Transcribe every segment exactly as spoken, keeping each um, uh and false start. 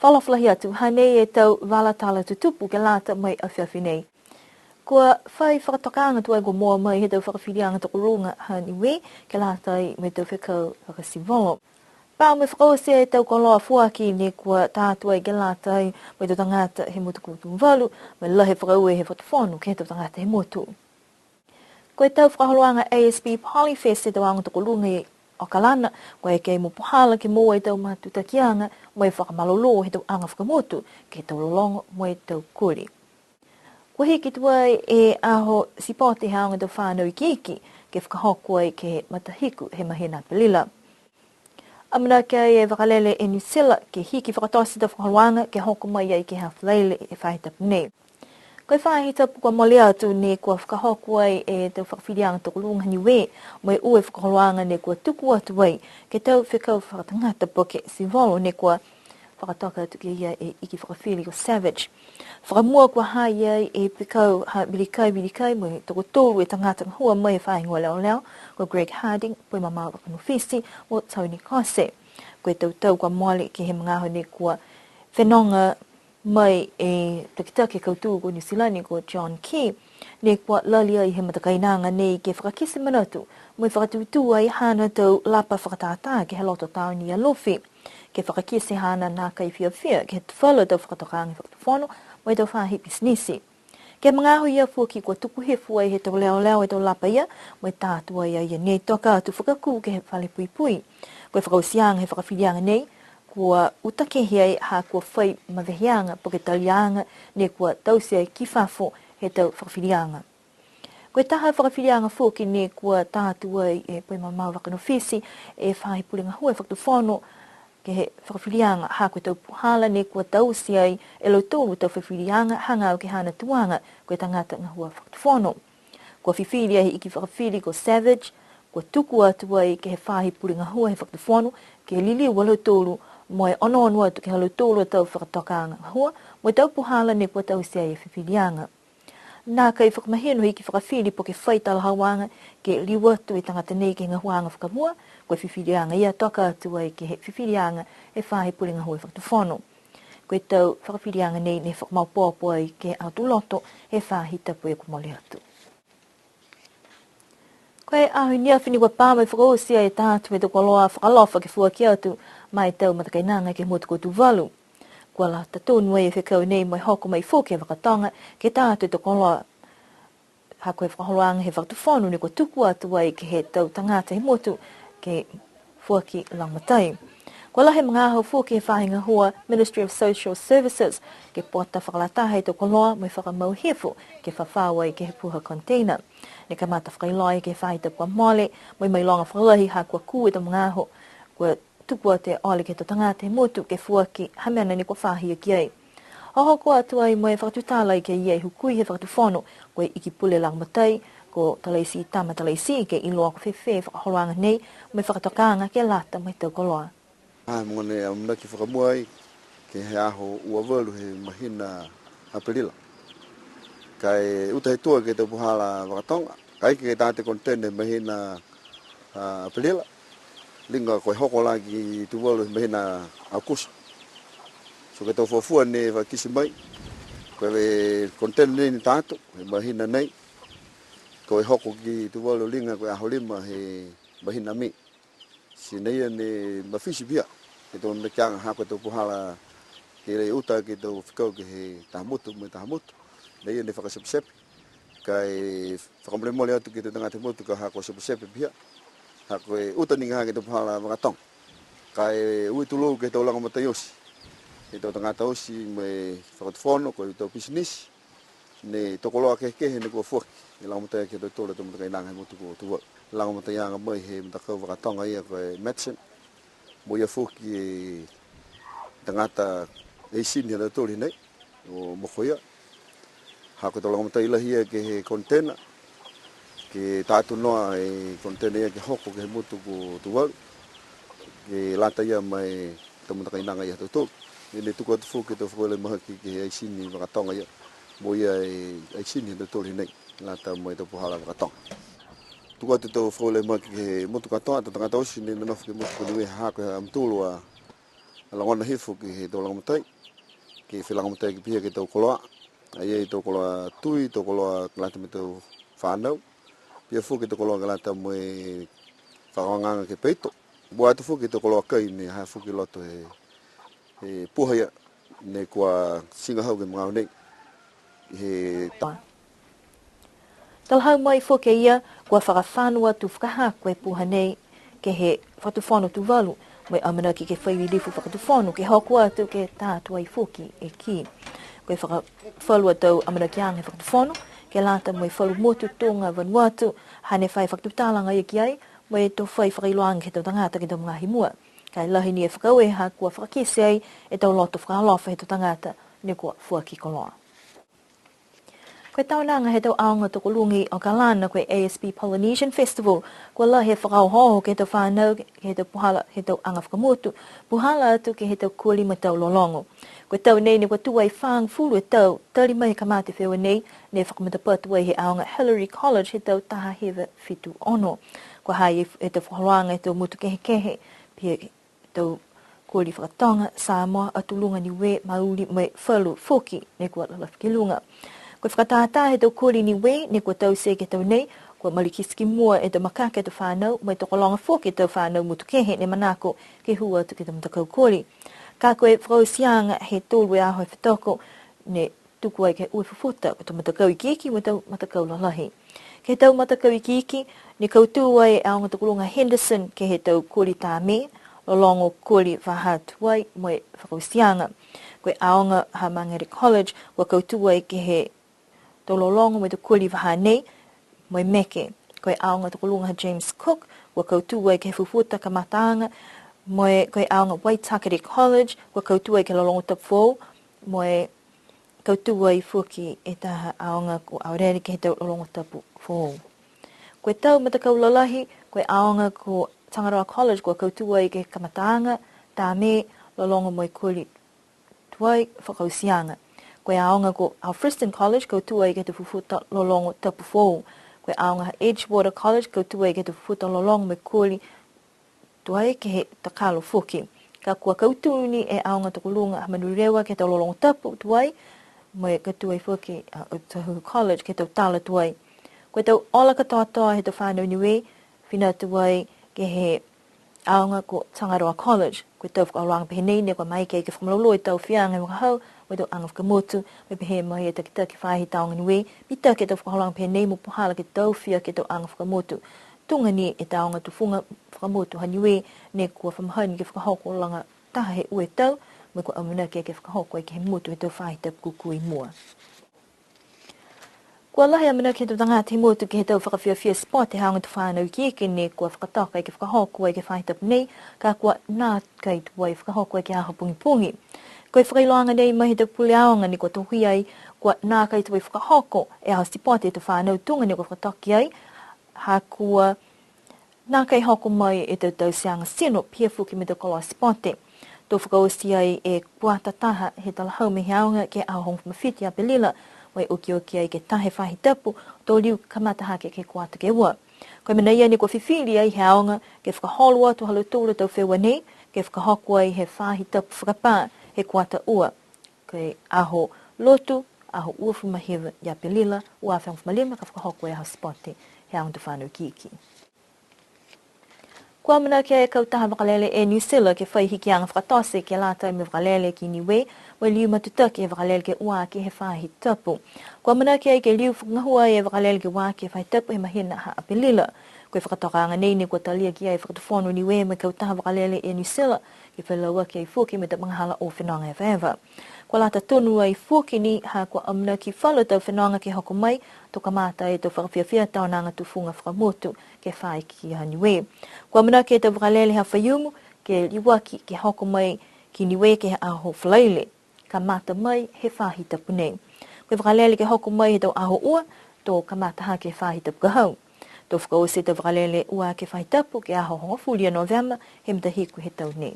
Fakaalofa lahi atu, hanei e tau vala tala tutupu ke lata mo e afiafi nei. Kua fai fakatokaaga tuai kua moua mai he tau fakafiliaga tokoluga ha Niue, ke lata mo e tau fekau fakasivolo. Pā mo e fakaoti e tau koloa foaki ne kua tā atu ai ke lata mo e tau tagata he motu ko Tuvalu, mo e lahi e fakaaue he fakatufono ke he tau tagata he motu. Ko e tau fakaholoaga A S B Polyfest he tau aoga tokoluga i Okalana, kua eke mo puhala ke moua e tau matutakiaga mo e fakamalolō he tau aga fakamotu, ke he tau lologo mo e tau koli. Kua hiki tuai e aho sipote he aoga tau fanau ikiiki, ke fakahoko ai ke he matahiku he mahina Apelila. Amanaki ai e vakalele e Niu Sila ke hiki fakatote e tau fakaholoaga ke hoko mai ai ke he Falaile he faahi tapu nei. Ko e faahi tapu kua mole atu ne kua fakahoko ai e tau fakafiliaga tokoluga ha Niue, mo e ua e fakaholoaga ne kua tuku atu ai ke he tau fekau fakatagata po ke sivolo ne kua fakatoka atu ki a ia e iki fakafili ko Savage. Fakamua kua ha i ai e fekau ha Vilikai Vilikai mo e tokotolu e tagata gahua mai he faahi gahua leoleo, ko Greg Harding, Poimamao Vakanofiti, mo Tony Kose. Ko e tau tau kua mole ke he magaaho ne kua fenoga mai e takitaki he kautū ko Niu Silani ko John Key, ne kua lali ai he matakainaga nei ke fakakite manatu, mo e fakatūtū ai haana tau lapa fakatātā ke he loto taone i Alofi. Ke fakakite haana nākai fiafia ke he falu tau fakatokaaga he fakatufono mo e tau faahi pisinisi. Ke he magaaho ia foki kua tuku hifo ai he tau leoleo e tau lapa ia, mo e tā atu ai a ia ne toka atu fakakū ke he fale puipui. Ko e fakaotiaga he fakafiliaga nei, kua uta kehe ai ha kua fai maveheaga po ke taliaga ne kua taute ai ki fafo he tau fakafiliaga. Ko e taha fakafiliaga foki ne kua tā atu ai e Poimamao Vakanofiti e faahi pule gahua he fakatufono ke he fakafiliaga, ha ko e tau puhala ne kua taute ai e lautolu tau fakafiliaga hagaao ke he haana tuaga ko e tagata gahua fakatufono. Kua fifili ai he iki fakafili ko Savage, kua tuku atu ai ke he faahi pule gahua he fakatufono ke liliu a lautolu mo e onoono atu ke he ha lautolu a tau fakatokaaga gahua mo e tau puhala ne kua taute ai e fifiliaga. Nākai fakamahino he iki fakafili po ke fai talahauaga ke liu atu e tagata nei ke he gahuaaga fakamua, ko e fifiliaga ia toka atu ai ke he fifiliaga he faahi pule gahua he fakatufono. Ko e tau fakafiliaga nei ne fakamaopoopo ai ke he Aho Tuloto he faahi tapu kua mole atu. Ko e aho i neafi ni kua pā mo e fakaoti e tā atu e tau koloa fakaalofa ke foaki atu ma e tau matakainaga ke he motu ko Tuvalu. Kua lata tonu ai e fekau nei mo e hoko mai foki e vaka toga ke tā atu e tau koloa. Ha ko e fakaholoaga he fakatufono ne kua tuku atu ai ke he tau tagata he motu ke foaki lagomatai. Kua lahi e magaaho foki he faahi gahua Ministry of Social Services ke pota fakalataha e tau koloa mo e fakamau hifo ke fafao ai ke he puha container. Ne kamata fakailoa ai ke he faahi tapu kua mole mo e mailoga fakalahi ha kua kū e tau magaaho, kua tuku atu e ole ke he tau tagata he motu ke foaki ha mena ne kua faahi aki ai. Hohoko atu ai mo e fakatutala ai ki a ia e hukui he fakatufono, ko e iki pule lagomatai, ko Talaititama Talaiti, ke iloa ko e fēfē e fakaholoaga nei mo e fakatokaaga ke lata mo e tau koloa. A, mo e amanaki fakamua ai ke he aho ua valu he mahina Apelila. Ka e uta he tua ke he tau puhala vaka toga, kaeke ke tā atu e container he mahina, a, Apelila, liga ko e hoko la ki Tuvalu he mahina Aokuso. So ko e tau fuafua ne fakakite mai, ko e container nei ne tā atu he mahina nei, ko e hoko ki Tuvalu liga ko e aho lima he mahina Me. Ti nei ia ne mafiti pihia e tau manakoaga ha ko e tau puhala ke uta ke he tau fekau ke he taha motu mo e taha motu. Nei ia ne fakatepetepe. Ka e fakamolemole atu ke he tau tagata he motu ka ha ko e tepetepe pihia. Ha ko e uta ni ha ke he tau puhala vaka toga. Ka e ui tulou ke he tau lagomatai oti. Ke he tau tagata oti mo e fakatufono, ko e tau pisinisi. Ne tokologa kehekehe ne kua foaki, ne lagomatai aki e tau tolu tau matakainaga he motu ko Tuvalu. Lagomataiaga mai he matakau vaka toga ia ko e Matson. Mo ia foki e tagata eisini ha tautolu hinei, o Mokoia. Ha ko e tau lagomatai lahi ia ke he container, ke tā atu noa e container ia ke hoko ke he motu ko Tuvalu. Ke lata ia mo e tau matakainaga ia ha tautolu. Ne tuku atu foki e tau fakaaue lahi mahaki ke he eisini vaka toga ia. Mo ia e eisini ha tautolu hinei. Lata mo e tau puhala vaka toga. Tuku atu e tau fakaaue lahi mahaki ke he motu katoa, tau tagata oti ne nonofo ke he motu ko Niue ha ko e ha mutolu a logona hifo ke he tau lagomatai, ke felagomatai ke pihia ke he tau koloa, a ia e tau koloa tui, tau koloa ke lata mo e tau fanau, pihia foki e tau koloa ke lata mo e fakaaogaaga ke he peito. Mua atu foki e tau koloa kai ne ha foki loto he, he puha ia, ne kua tiga hau ke he magaaho nei. He ta- Talahau mai foki e ia, kua fakafano atu fakahako e puha nei ke he Fakatufono Tuvalu, mo e amanaki ke fai lilifu fakatufono ke hoko atu ke tā tuai foki e kī. Ko e fakafalu a tau amanakiaga he fakatufono, ke lata mo e falu motu tuga Vanuatu, hane fai fakatutala agaia ki ai, mo e to fai fakailoaaga ke he tau tagata ke he tau magaaho i mua. Ka e lahi ni e fakaaue ha kua fakakite ai e tau loto fakaalofa he tau tagata ne kua foaki koloa. Ko e taonaga he tau aoga tokoluga i Okalana, ko e A S B Polynesian Festival, kua lahi e fakaohooho ke he tau fanau, ke he tau puhala, he tau aga fakamotu, puhala atu ke he tau koli mo e tau lologo. Ko e tau nei ne kua tū ai fāgofulu e tau, tali mai he kamata e feua nei, ne fakamatapatu ai he aoga Hillary College he tau taha hiva fitu ono. Kua ha i ai e tau fakaholoaga he tau motu kehekehe, pihia tau koli fakatoga, Samoa, Atu Luga, Niue, Maori, mo e falu foki ne kua lalafi ki luga. Ko e fakatātā he tau koli Niue ne kua taute ke he tau nei, kua malikiti ki mua e tau makaka he tau fanau, mo e tokologa foki e tau fanau motu kehe ne manako ke hū atu ke he tau matakau koli. Ka ko e fakaotiaga he tolu e aho he fetoko, ne tuku ai ke he ua e fufuta, ko e tau matakau ikiiki mo e tau matakau lalahi. Ke he tau matakau ikiiki, ne kautū ai e aoga tokoluga Henderson ke he tau koli tā mē, lologo koli vahā tuai mo e fakaotiaga. Ko e aoga ha Magnetic College, kua kautū ai ke he tau lologo mo e tau koli vahā nei, mo e meke. Ko e aoga tokoluga ha James Cook, kua kautū ai ke he fufuta kamataaga, mo e ko e aoga Waitakere College, kua kautū ai ke he lologo tapu foou, mo e kautū ai foki e taha aoga ko Aorere ke he tau lologo tapu foou. Ko e tau matakau lalahi, ko e aoga ko Tangaroa College, kua kautū ai ke he kamataaga, tā mē, lologo mo e koli tuai fakaotiaga. Ko e aoga ko Alfriston College, kautū ai ke he tau fufuta lologo tapu foou. Ko e aoga Edgewater College, kautū ai ke he tau fufuta lologo mo e koli tuai ke he takalo foki. Ka kua kautū ni e aoga tokoluga ha Manurewa ke he tau lologo tapu tuai, mo e kautū ai foki a Otahuhu College ke he tau tala tuai. Ko e tau ola katoatoa he tau fanau Niue, fina atu ai ke he aoga ko Tangaroa College. Ko e tau fakaholoaga pehē nei ne kua maeke ke fakamalolō e tau fiaga he vagahau, mo e tau aga fakamotu, mo e pehē mai e takitaki faahi Tāoga Niue, mitaki e tau fakaholoaga pehē nei mo puhala ke taofia ke he tau aga fakamotu. Tuga ni e Tāoga Tufuga Fakamotu ha Niue, ne kua fa mahani ke fakahoko laga taha he ua e tau, mo e kua amanaki ke fakahoko ai ke he motu he tau faahi tapu kūkū i mua. Kua lahi e amanaki he tau tagata he motu ke he tau fakafiafia sipote he aoga tau fanau ikiiki ne kua fakatoka ai ke fakahoko ai ke he faahi tapu nei, ka kua nākai tuai fakahoko ai ke he aho pogipogi. Ko e fakailoaga nei mai he tau pule aoga ne kua tohi ai, kua nākai tuai fakahoko e aho sipote he tau fanau tuga ne kua fakatoka ai, ha kua nākai hoko mai e tau tauteaga tino, pihia foki mo e tau koloa sipote. To fakaoti ai e kuata taha he talahau mai he aoga ke he aho hogofulu ma fitu ia Apelila, mo e okioki ai ke taha e faahi tapu, to liu kamata hake ke he kuata ke ua. Ko e mena ia ne kua fifili ai he aoga ke fakaholo atu ha lautolu a tau feua nei, ke fakahoko ai he faahi tapu fakapā he kuata ua. Ko e aho Lotu, aho uafulu ma hiva ia Apelila, ua afe hogofulu ma lima ka fakahoko e aho sipote he aoga tau fanau ikiiki. Kua amanaki e kautaha vakalele Air New Zealand ke fai hikiaga fakatote ke lata mo e vakalele ki Niue, mo e liu matutaki e vakalele ke ua aki he faahi tapu. Kua amanaki ai ke liu fakagahua e vakalele ke ua aki he faahi tapu he mahina ha Apelila. Ko e fakatokaaga nei ne kua talia ki ai e Fakatufono Niue mo e kautaha vakalele Air New Zealand, ke felauaki ai foki mo e tau magahala o fenoga evaeva. Kua lata tonu ai foki ni ha kua amanaki falu tau fenoga ke hoko mai, to kamata e tau fakafiafia taonaga tufuga fakamotu ke fai ki a Niue. Kua amanaki e tau vakalele ha Faiumu ke liuaki ke hoko mai ki Niue ke he aho Falaile, kamata mai he faahi tapu nei. Ko e vakalele ke hoko mai he tau aho ua, to kamata hake he faahi tapu ka hau. To fakaoti e tau vakalele ua aki he faahi tapu ke he aho hogofulu ia Novema he matahiku he tau nei.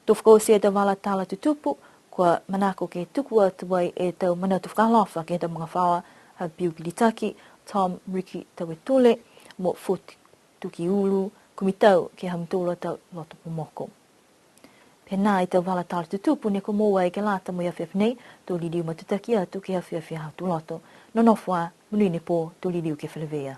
To fakaoti e tau vala tala tutupu, kua manako ke tuku atu ai e tau manatu fakaalofa ke he tau magafaoa ha Bill Kilitaki, Tom Ricky Tauetule, mo Foti Tukiulu, kumi tau ke he ha mutolu a tau loto momoko. Pehē nā e tau vala tala tutupu ne kua moua ai ke lata mo e afiafi nei, to liliu matutaki atu ke he afiafi Aho Tuloto. Nonofo ā, monuina e pō, to liliu ke feleveia.